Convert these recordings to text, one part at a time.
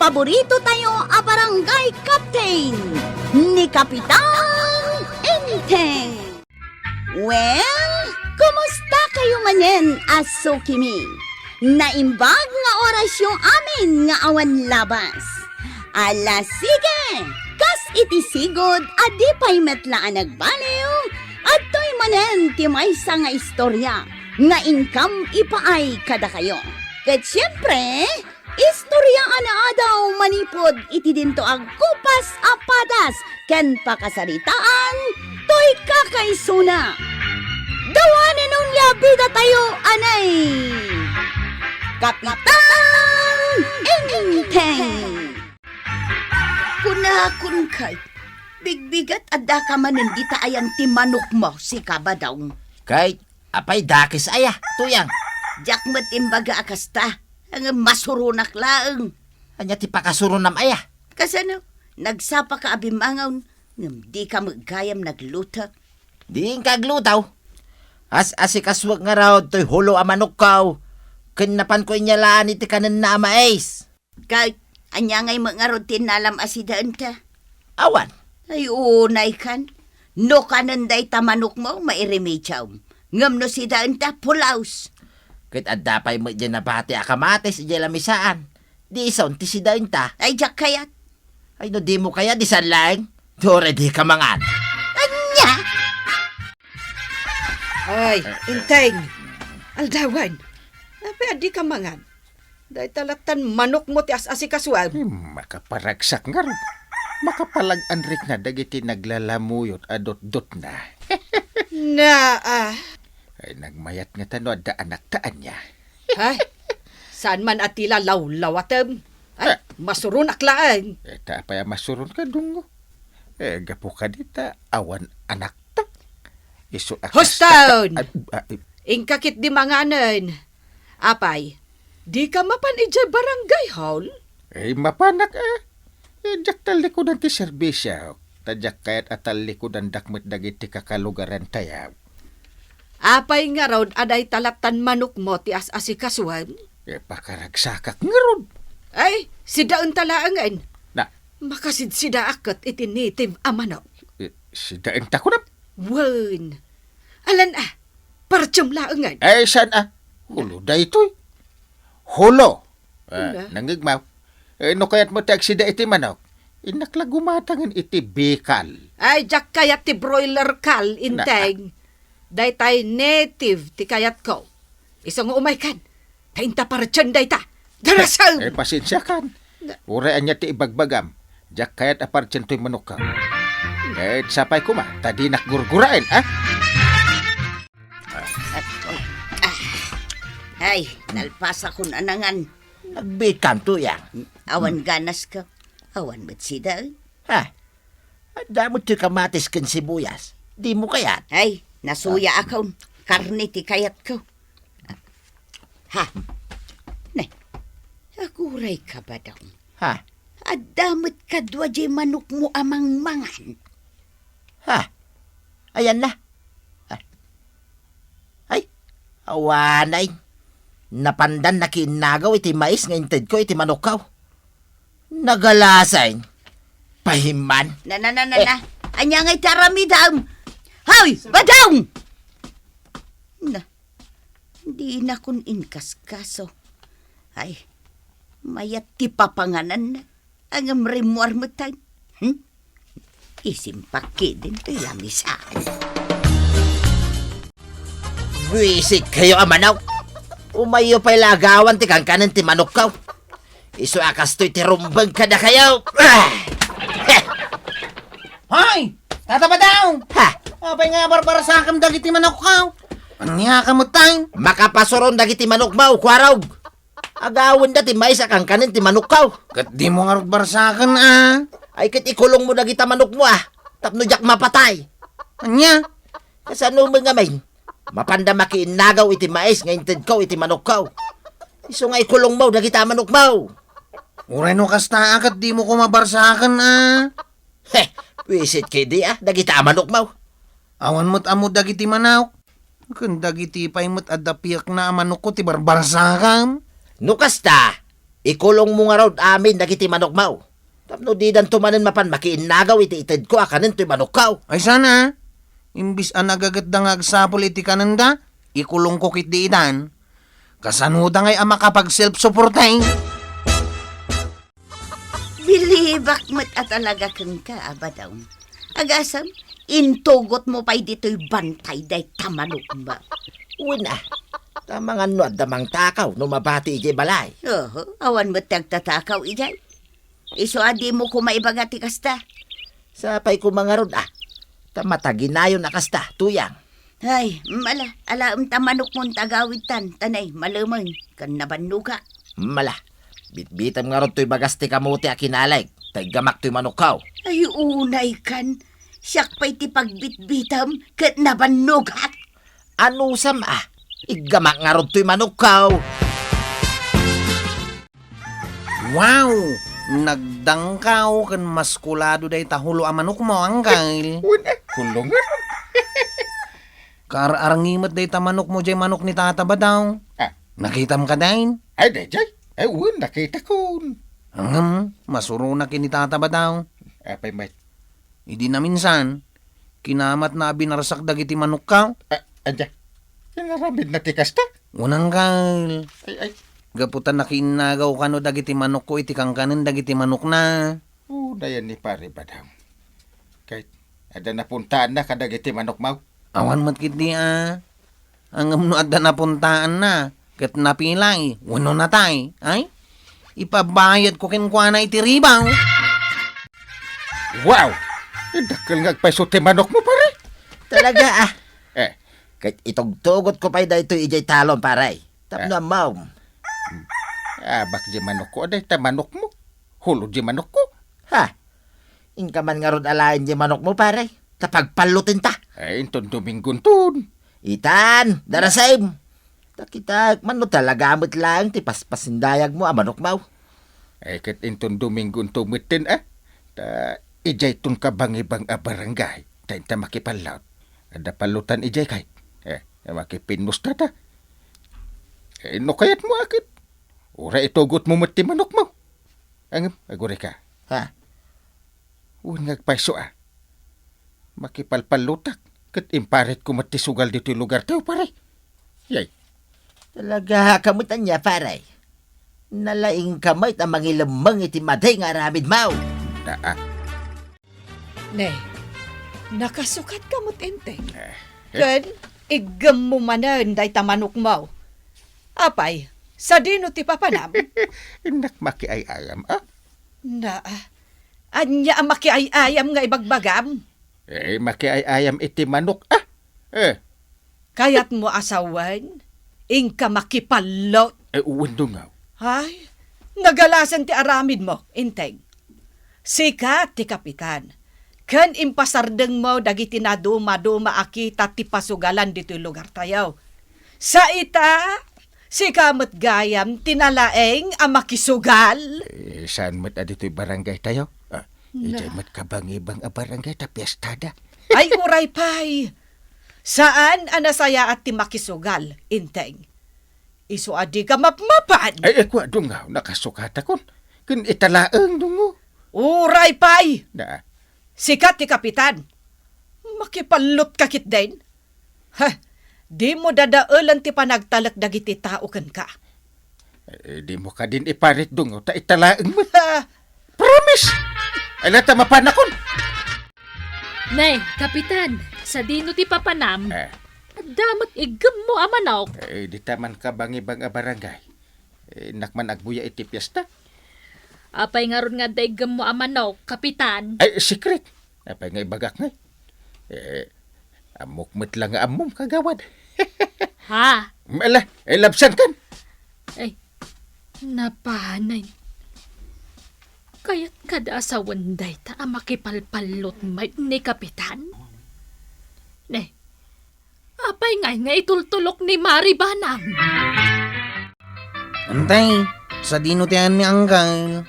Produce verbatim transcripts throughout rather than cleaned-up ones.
paborito tayo a barangay captain, ni Kapitan Enteng. Well, kumusta kayo manen a sukimi? Naimbag nga orasyo amin nga awan labas. Ala, sige! Kas iti sigud a di pay met la a nagbaliw, adtoy manen ti maysa nga istorya nga inkam ipaay kadakayo. Ket siempre, istorya a naadaw manipud iti dinto a gupas a padas ken pakasaritaan toy kakaisuna. Dawanen onia bidatayo anay Kapitan Enteng. Kunakon kay, bigbigat adda ka manen dita ayan ti manokmo, sika, Badong. Kay, apay dakes aya, Tuyang? Diak met imbaga a kasta, ngem masuronak laeng. Ania ti pakasuronam aya? Kasano? Nagsapaka a bimmangon, ngem dika met gayam nagluto. Diin ka agluto? As-asikasuek ngarud toy hulo a manokko, ken napanko inyalaen iti kanenna a mais. Kay, ania ngay met ngarud ti innalam a sidaenta? Awan. Ay, unay kan. No kanen dayta manokmo, mairemediam. Ngem no sidaenta, pulaos. Ket adda pay met diay nabati a kamatis idiay lamisaan. Di isun ti sidaenta. Ay, diak kayat. Ay, no dimo kayat, di saan laeng. Uray dika mangan. Ania? Ay, Enteng. Aldawan. Apay a dika mangan? Dayta lattan manokmo ti as-asikasuam. Hmm, makaparagsak ngarud. Makapalag-anrikna dagiti naglalamuyot a dutdutna. Naa. Ay, nagmayat ngata no adda anakta ania. Ay, saan man a ti la lawlawatem? Ay, eh, masuronak laeng. Eh, ta apay a masuron ka, Dungo? Eh, gapu kadita, awan anakta. Isu a Huston! Kasta ka, ah, ah, eh. Inka ketdi manganen. Apay, dika mapan idiay barangay hall? Eh, mapanak, eh. Eh, diak tallikudan ti serbisyo. Ta diak kayat a tallikudandak met dagiti kakalugarantayo. Apay ngarud a dayta lattan manokmo ti as-asikasuem? Eh, pakaragsakak ngarud. Ay, sidaenta laengen. Na? Makasidsidaak ket iti native a manok. Eh, sidaenta kunam? Wen. Alan a, partsem laengen. Ay, saan a? Hulo daytoy. Hulo. Ah, Una. Nangngegmo. Eh, no kayatmo ti agsida iti manok, innak la gumatangen iti bikal. Ay, diak kayat ti broiler kal, Na, Enteng. Daytay native ti kayatko. Isu nga umaykan. Ta inta partsem dayta. Darasem! Eh, pasensiakan. Na- Uray ania ti ibagbagam. Diak kayat a partsem toy manokko. Ket sapay koma, ta dinak gurguraen, ah? Ay, nalpasakon a nangan. Nagbiit kanto, ya. Awan ganaska. Awan met sida, eh. Ha? Adda met ti kamatis ken sibuyas. Dimo kayat? Ay, nasuya Ah. akon. Karne ti kayatko. Ha? Ne. Aguray ka ba daw? Ha? Adda met kadua diay manokmo a mangmangan. Ha? Ayan na. Ha? Ay, awanay. Napandan nakiinnagaw iti mais nga intedko iti manokko. Nagalasay. Pahimman. Na, na, na, na, Eh. na. Ania ngay ti aramidem? Hoy, Badong! Na, dinakon inkaskaso. Ay, mayat ti papanganan. Ngem rimmuar met tayo. Hmm? Isimpak ketdin toy lamisaan. Buisit kayo a manok. Umayyo pay la agawan ti kankanen ti manokko. Isu a kastoy ti rumbeng kadakayo. Ah! Hoy! Tata Badong! Ha? Apay nga barbarasakam dagiti manokko? Ania ka met tayo? Makapasuron dagiti manokmo, kuarog. Agawenda ti mais a kankanen ti manokko. Ket dimo ngarud barsaken, a? Ay, ket ikulongmo dagita manokmo, a, tapno diak mapatay. Ania? Kasano met ngamin? Mapanda makiinnagaw iti mais nga intedko iti manokko. Isu nga ikulongmo dagita manokmo. Uray no kasta, a, ket dimo koma barsaken, a? He, buisit ketdi, a, dagita a manokmo. Awan met ammo dagiti manok. Ken dagiti pay met a dapiekna a manokko ti barbarsakem. No kasta, Ikulongmo ngarud amin dagiti manokmo. Tapno didanto manen mapan makiinnagaw iti itedko a kanen toy manokko. Ay sana, imbis a nagagetda nga agsapul iti kanenda, ikulongko ketdi itan. Kasanoda ngay a makapag-self-supporting? Bilibak met a talaga kenka, Abadaw. Agasem, intugotmo pay ditoy bantay dayta manokmo. Wen a, ta mangan no adda mangtakaw no mabati idiay balay. Oho, awan met ti agtatakaw idiay. Isu a dimo koma ibaga ti kasta. Sapay koma ngarud a, ta mataginayon a kasta, tuyang. Ay, mala, alaem ta manokmon ti agawidtan, ta nay, malemeng, ken nabannogak. Mala, bitbitem ngarud toy bagas ti kamote a kinalek, ta iggamak toy manokko. Ay, unay kan, siak pay ti pagbitbitem, ket nabannogak. Anusam a, iggamak ngarud toy manokko. Wow! Nagdangkaw ken maskulado dayta hulo a manokmo, Angkel. Wen a, kulong. Kaar-arngi met dayta manokmo diay manok ni Tata Badaw. Ah. Nakitam kadi? Ay, daydiay. Ay, wen, nakitakon. Ngem, masuronak ken ni Tata Badaw. Apay met? Idi naminsan, kinamatna a binarsak dagiti manokko. Ah, ania? Inaramidna ti kasta? Wen, Angkel. Ay, ay. Gapu ta nakiinnagaw kano dagiti manokko iti kankanen dagiti manokna. Unayen ni Pare Badaw. Ket adda napuntaanna kadagiti manokmo? Awan met ketdi a. Ngem no adda napuntaanna, ket napilay, wenno natay, ay, ipabayadko kenkuana iti ribaw. Wow! Dakkel nga agpayso ti manokmo, pare. Talaga, a. Eh. Ket itugtugotko pay daytoy idiay talon, pare. Tapno, ah, ammom. Abak di manokko, dayta manokmo. Hulo di manokko. Ha? Inka man ngarud alaen di manokmo, pare. Ta pagpallutenta. Ay, inton Domingo inton. Itan, darasem. Ta kitaek man no talaga met laeng ti paspasindayagmo a manokmo. Ay, ket inton Domingo inton metten, a. Ta idiayton kabangibang a barangay. Ta inta makipallut. Adda pallutan idiay kay. Eh, makipinnusta ta. Eh, no kayatmo a ket, uray itugotmo met ti manokmo. Ngem, agurayka. Ha? Wen nga agpayso a. Makipalpallutak, ket imparitko met ti sugal ditoy lugartayo, pare. Yay. Talaga ka met ania, pare? Nalaingka met a mangilemmeng iti madi nga aramidmo. Naa. Ne, nakasukatka met, Enteng. Eh, eh. Ken iggemmo manen dayta manokmo. Apay, sadino ti papanam? Innak makiay-ayam, a? Naa, ania a makiay-ayam nga ibagbagam? Eh, makiay-ayam iti manok, a? Eh. Kayatmo a sawen, inka makipallut. Eh, wen, dungaw. Ay, nagalasen ti aramidmo, Enteng. Sika ti kapitan, ken impasardengmo dagiti nadumaduma a kita ti pasugalan ditoy lugartayo. Sa ita, sika met gayam ti nalaeng a makisugal. Eh, saan met a ditoy barangaytayo? Ah, idiay met kabangibang a barangay ta piestada. Ay, uray pay! Saan a nasayaat ti makisugal, Enteng. Isu a dika mapmapan. Ay, ay, kua, dungaw, nakasukatakon. Ken ita laeng, dungo. Uray pay! Na. Sika ti kapitan. Makipallutka ketdin. Ha, dimo dadaelen ti panagtalek dagiti tao kenka. Eh, dimo kadin iparit, dungo, ta ita laeng met. Ha? Promise! Ay, la ta mapanakon. Nay, kapitan, sadino ti papanam? Eh. Adda met iggemmo a manok. Eh, dita man kabangibang a barangay. Eh, innak man agbuya iti piesta. Apay ngarud nga adda iggemmo a manok, kapitan? Ay, secret. Apay nga ibagak ngay? Eh, ammok met la nga ammom, kagawad. Ha? Ala, eh, labsan kan. Ay, napanay. Kayat kada asawan dayta a makipalpallot met ni kapitan? Ne, apay ngay nga itultulok ni Mari Banang? Antay, sadino ti ni Anggal?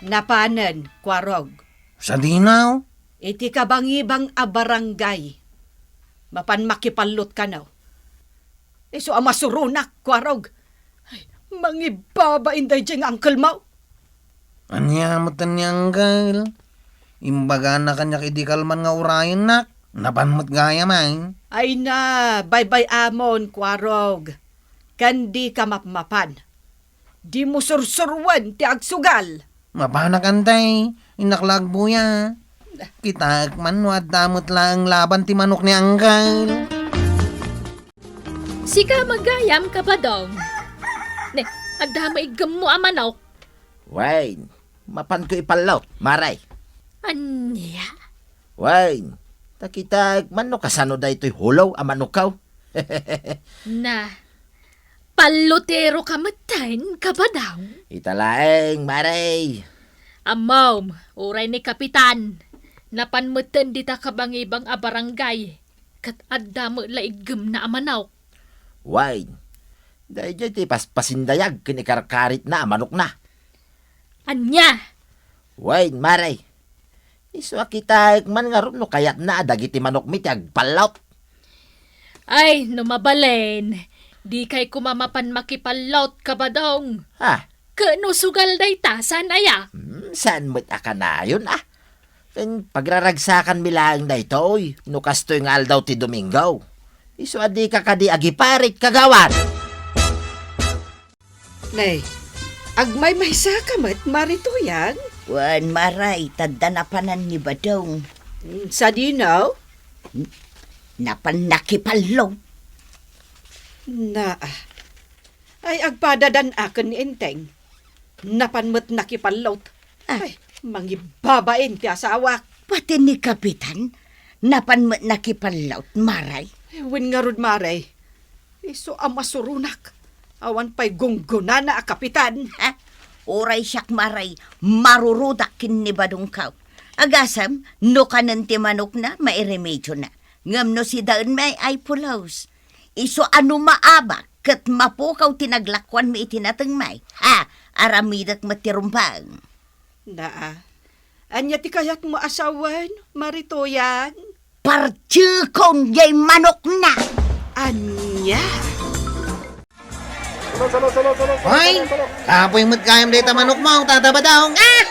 Napanen, Kuarog. Sadino? Iti kabangibang a barangay. Mapan makipallot kano. Isu a masuronak, Kuarog. Ay, Mangibabain daydiay nga uncle mo. Ania met ni uncle? Imbagana kaniak idi kalman nga urayennak. Napan met gayam, ay. Ay na, baybay-amon, Kuarog. Ken dika mapmapan. Dimo sursuroen ti agsugal. Mapanak, Antay. Innak la agbuya. Kitaek man no adda met laeng laban ti manok ni uncle. Sika met gayam, Kabadong. Ne, adda met iggemmo a manok. Wen, mapanko ipallot, Mare. Ania? Wen, ta kitaek man no kasano daytoy hulo a manokko. Na, palloteroka metten, Kabadong? Ita laeng, Mare. Ammom, uray ni Kapitan, napan metten dita kabangibang a barangay. Ket adda met la iggemna a manok. Wen, daydiay ti paspasindayag ken ikarkaritna a manokna. Ania? Wen, Mare. Isu a kitaek man ngarud no kayatna a dagiti manokmi ti agpallot. Ay, no mabalin, dikay koma mapan makipallot, Kabadong. Ah, Ket no sugal dayta, saan aya? Hmm, saan met a kanayon, ah? Ken pagraragsakanmi laeng daytoy, no kastoy nga aldaw ti Domingo. Isu a dika kadi agiparit, kagawad. Nay, agmaymaysaka met, Mare Tuyang? Wen, Mare, ta adda napanan ni Badong. Hmm, sadino? Hmm, napan nakipallot. Naa. Ay, agpadadan-aken ni Enteng. Napan met nakipallot. Ah. Ay, mangibabain ti asawak. Pati ni Kapitan, napan met nakipallot, Mare. Ay, wen ngarud, Mare. Isu a masuronak. Awan pay gunggonana a Kapitan. Ha? Uray siak, Mare, marurudak ken ni Badongko. Agasem, no kanen ti manokna, mairemediona. Ngem no sidaen met, ay pulos. Isu a no maabak ket mapukaw ti naglakuanmi iti natengmi. Ha, aramidek met ti rumbeng. Naa. Ania ti kayatmo a sawen, Mare Tuyang? Partikon jay manokna. Ania? Hoy, kapoy met gayam dayta manokmo, Tata Badong. Ah!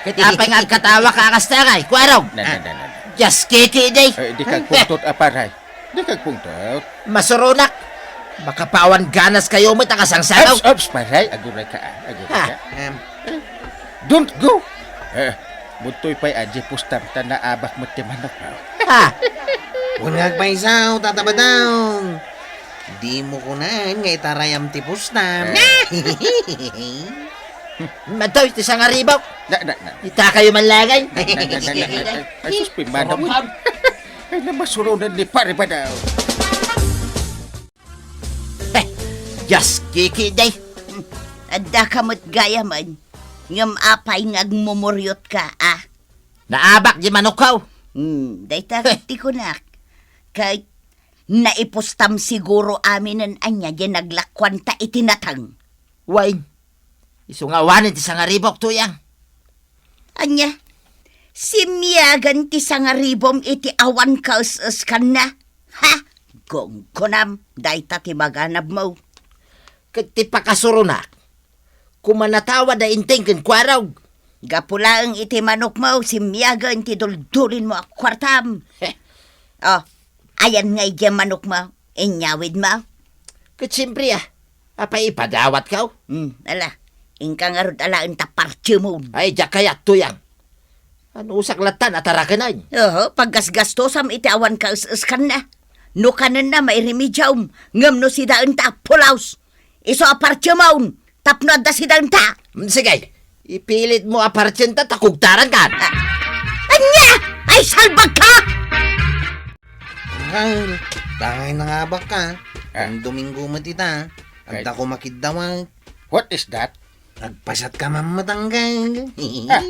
Ket apay nga agkatawaka a kasta, Kuarog? Na, na, na, na, na. Dios, kiki, day. Eh, di kagpungtot, a, Pare. Di kagpungtot. Masuronak. Makapaawan ganas kayo met a kasangsangaw. Ops, ops, Pare. Aguray ka, ah. Aguray ka. Ha? Em. Don't go. Eh, budtoy pay a di pustam ta naabak met ti manok, ah. Ha? Kunag pay sao, Tata Badong. Dimo kunan nga itarayam ti pustam. Eh. Madtoy ti sangaribok. Na, na, na. Itakayo man lagay. Na, na, na, na, na, na. Ay, sus, pimanaw. Ay, namasuronan ni Pare Badong. Eh, Dios, kiki, day. Adda ka met gayamen. Ngem apay nga agmumuriot ka, ah? Naabak di manokko. Hmm, dayta ti kunak. Kay naipustam siguro aminen ania di naglakuanta iti nateng. Wen, isu nga awanen ti sangaribok, Tuyang. Ania? Simiagen ti sangaribom iti awan kaes-eskanna? Ha? Gunggonam, dayta ti maganabmo. Ket ti pakasuronak, kumanatawa da Enteng ken Kuarog. Gapu laeng iti manokmo, simiagen ti duldulinmo a kuartam. Heh. Oh, ayan nga idiay manokmo, inyawidmo? Ket siempre, ah, apay ipadawatko? Hmm, ala, inka ngarud alaen ta partimon. Ay, diak kayat, Tuyang. Anusak latta a tarakenen. Oho, paggasgastosam iti awan kaes-eskanna. No kanenna, mairemediom, ngem no sidaenta, pulaos. Isu a partimon, tapno adda sidaenta. Mm, sige, ipilitmo a partienta ta kugtarankan. Ah, ania? Ay, salbagka! Angel, dangay nangabak ka. Ah. Ang Domingo met ita, ay, adda ko makiddawat. What is that? Nagpasat ka man met, Angel. Ah.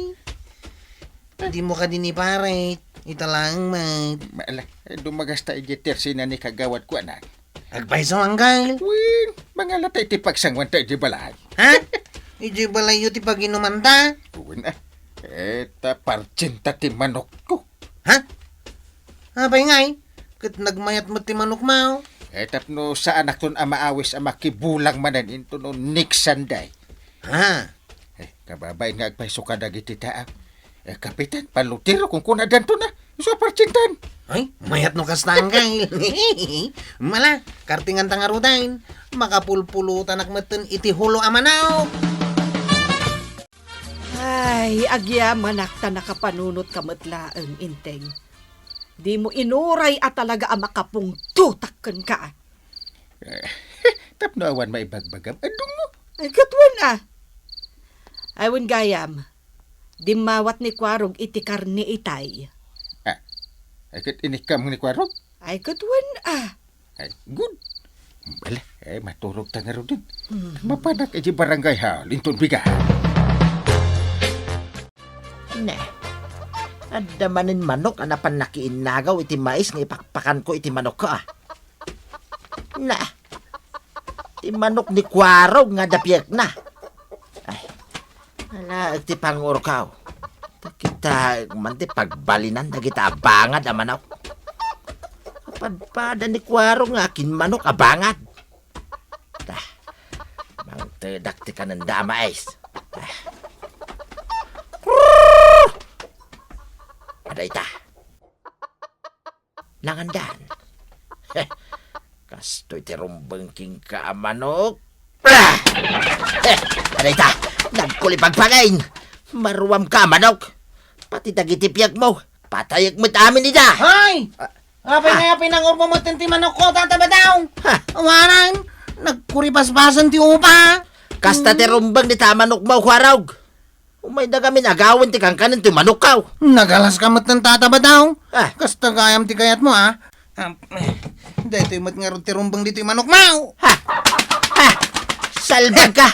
Dimo kadi ni Pare, ita laeng met. Ma-, ala, eh, dumagasta iti tersina ni kagawad ko, anak. Agpayso, Angel. Wen, mangalata iti pagsanguanta iti balay. Ha? Iti balayyo ti paginumanta? Wen, ah. Eta, partienta ti manokko. Ha? Apay ngay? Ket nagmayat met ti manokmo. Eh, tapno saanakton a maawis a makibulang manen intono next Sunday. Ha? Eh, kababain nga agpayso kadagiti tao. Eh, Kapitan, palutiro kung kunadanto na. Isu a partintan. Ay, mayat no kasta, Angkel. Mala, kartinganta ngaruden. Makapulpulutanak metten iti hulo a manok. Ay, agyamanak ta nakapanunotka met laeng, Inteng. Dimo inuray a talaga a makapungtotak kenka. Eh, tapno awan maibagbagam, adungo. Ay, ket wen a. Ay, wen gayam. Dimmawat ni Kuarog iti karne itay. Ah, ay, ket inikkam ni Kuarog? Ay, ket wen a. Ay, good. Bala, eh, maturog ta ngaruden. Mhm. Mapanak iti barangay hall, inton bigat. Ne, adda manen manok a napan nakiinnagaw iti mais nga ipakpakanko iti manokko, ah. Na, ti manok ni Kuarog nga adda piekna. Ay, ala, ti pangurkaw. Takita man ti pagbalinan dagita a bangad a manok. Padpada ni Kuarog nga akin manok a bangad. Ta, mangtedak ti kanenda a mais. Ta. Adayta. Nangandan. Heh, kastoy ti rumbeng kenka a manok. Ah! Heh, adayta, nagkulipagpagain. Maruamka a manok. Pati dagiti piekmo, patayek met amin ida. Hay! Ah. Apay nga pinangurmo met ti manokko, Tata Badong? Ha? Awanan, nagkuripaspasen ti upa. Kasta ti rumbeng dita a manokmo, Kuarog. Umayda gamin agawen ti kankanen ti manokkaw. Nagalaska met, Tata Badong. Ah. Kasta gayam ti kayatmo, ah. Ah, eh, daytoy met ngarud ti rumbeng ditoy manokmo. Ha? Ha? Salbagka.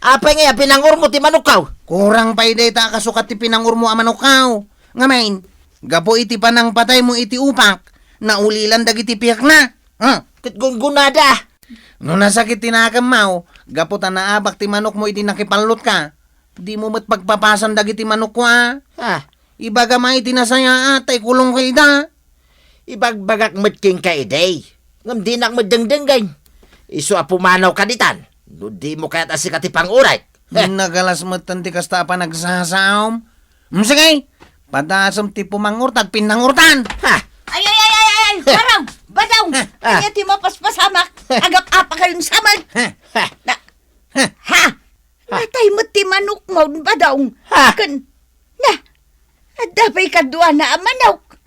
Apay nga pinangurmo ti manokkaw? Kurang pay dayta a kasukat ti pinangurmo a manokkaw. Ngamin, gapu iti panangpataymo iti upak, naulilan dagiti piekna. Ah. Ket gunggunada. No nasakit ti nakemmo, gapu ta naabak ti manokmo idi nakipallotka, dimo met pagpapasan dagiti manokko, a. Ah. Ibagam a iti nasayaat ta ikulongko ida. Ibagbagak met kenka idi, ngem dinak met dengdenggen. Isu a pumanawka ditan, no dimo kayat a sika ti pang-urek. Heh. Nagalas metten ti kasta a panagsasaom. Mm, sige, padasem ti pumangurta, pinnangurtan. Ha? Ay, ay, ay, ay, ay, ay, Barong, Badong, Ah, ah. Ania ti mapaspasamak? Agap-apa kayon samet. Ha? Ha? Na, Ha? ha? Natay met ti manokmo, Badong. Ha? Ken, na, adda pay kaduana a manok.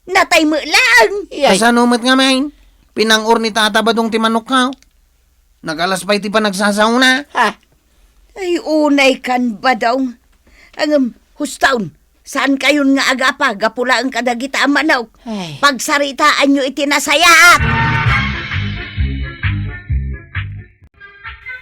Natay met laeng. Iyay. Kasano met ngamin? Pinangur ni Tata Badong ti manokko. Nagalas pay ti panagsasaona. Ha? Ay, unay kan, Badong. Ngem, hustaon, saan kayon nga agapa gapu laeng kadagita a manok. Ay. Pagsaritaanyo iti nasayaat.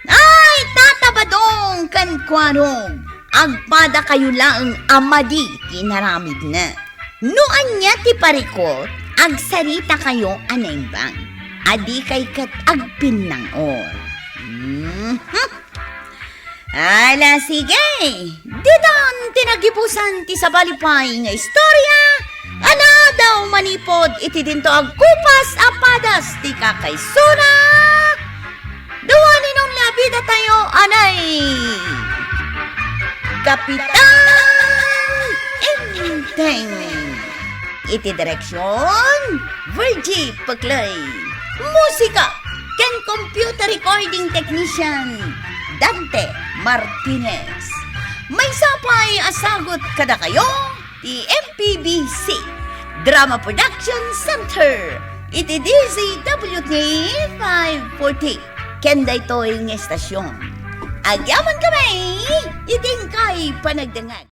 Ay, Tata Badong ken Kuarog, agpadakayo laeng a madi ti inaramidna. No ania ti parikut, agsarita kayo a naimbag. Adikay ket agpinnangur. Mhm. Ala, sige. Ditan ti nagibusan ti sabali pay nga istorya a naaddaw manipud iti dinto agkupas a padas ti kakaisuna. Dua ni Nong Labida tayo, anay Kapitan Enteng. Iti direksyon, Virgie Peclay. Musika ken computer recording technician, Dante Martinez. Maysa pay a sagut kadakayo ti M P B C Drama Production Center iti D Z W T five forty ken daytoy nga estasyon. Agyamankami iti inkay panagdengngeg.